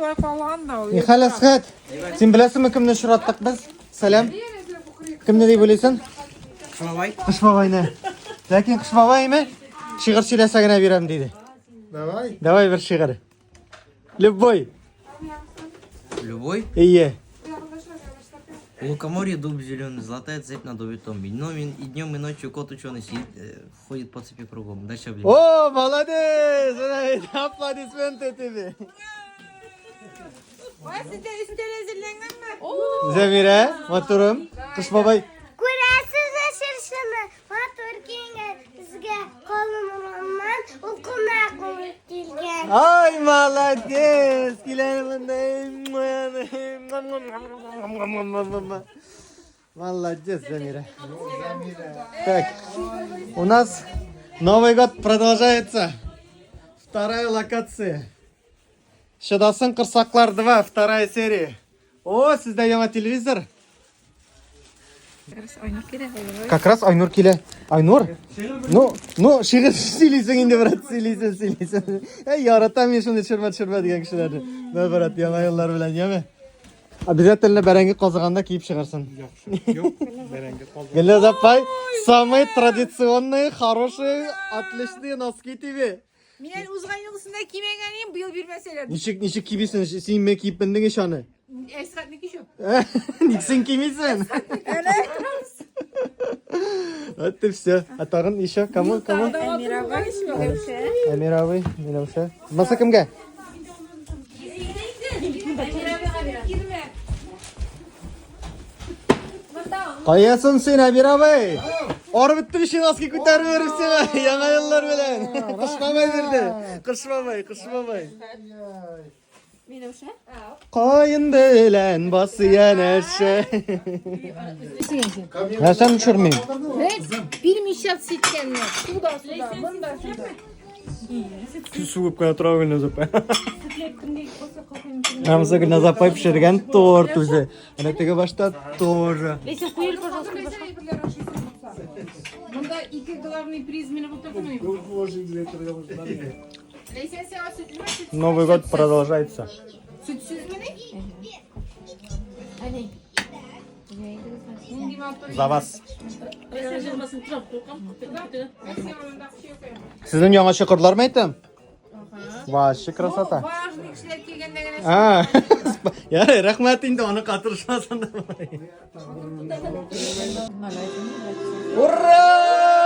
шулай калган да ул. Нихәл, Әсхәт? Син беләсеңме кемне очраттык без? Сәлам. Кемне дип уйлыйсың? Кыш бабай. Кыш бабайны. Ләкин Кыш бабаймы? Шигырь сөйләсә генә бирәм диде. Давай. Давай бер шигырь. Любой. Любой. Ие. У лукоморья дуб зеленый, золотая цепь на дубе том. И днем, и днем, и ночью кот ученый сидит, ходит по цепи кругом. Дальше, блин. О, молодец! Менә бит, Аплодисменты тебе. Ай, син дә өстәл әзерләнгәнме? Зәмирә, матурым, Кыш бабай. Күрәсез чыршыны, матур киенгән, безгә калын урамнан ул кунак булып килгән. Ай, молодец! Килә монда. Молодец, Замира. Так, у нас Новый год продолжается. Вторая локация. Чыдасын корсаклар 2, вторая серия. О, сездә яңа телевизор. Как раз Айнур килә. Айнур? Ну, ну, шигырь сөйлисең инде, брат, сөйлисең, сөйлисең. Әй, яратам мин шуны төшермә, төшермә дигән кешеләрне. Мә, брат, яңа еллар белән, яме. Обязательно бәрәңге казыганда киеп чыгарсың. Юк, бәрәңге казыган. Гөлназ апай, самые традиционные, хорошие, отличные носки тебе. Мин әле узган елгысында кимәгән идем, быел бирмәсәләр. Ничек, ничек кимисең? Син ме киеп мендең ич аны? Әсхәтне кичү. Ник син кимисең? Вот и все. А тагын еще кому, кому? Әмир абый, Миләүшә. Әмир абый, Миләүшә. Маса кемгә? Каясың син, Әмир абый? Арып беттем ич, носки күтәреп йөреп сиңа. Яңа еллар белән. Кыш бабай бирде. Кыш бабай, кыш бабай. Миләүшә. Каен белән бас янәшә. Нәрсәне төшермим? Бирмичә ситкәнне. Туда сюда, монда сюда. Сугып кына тора Гөлназ апай. Намза Гөлназ апай пешергән торт үзе. Әнә теге башта тоже. Леся, куел, пожалуйста. Монда ике главный приз мине булдырдымы? Леся, сиңа сөтлеме? Новый год продолжается. Сөтсезмени? Нинди матур. За вас. Сезнең яңа чокырлар ме әйтәм? Вообще красота. Важный кешеләр килгәндә генә. А, ярый, рәхмәт инде, аны катырышмасын да. Ура!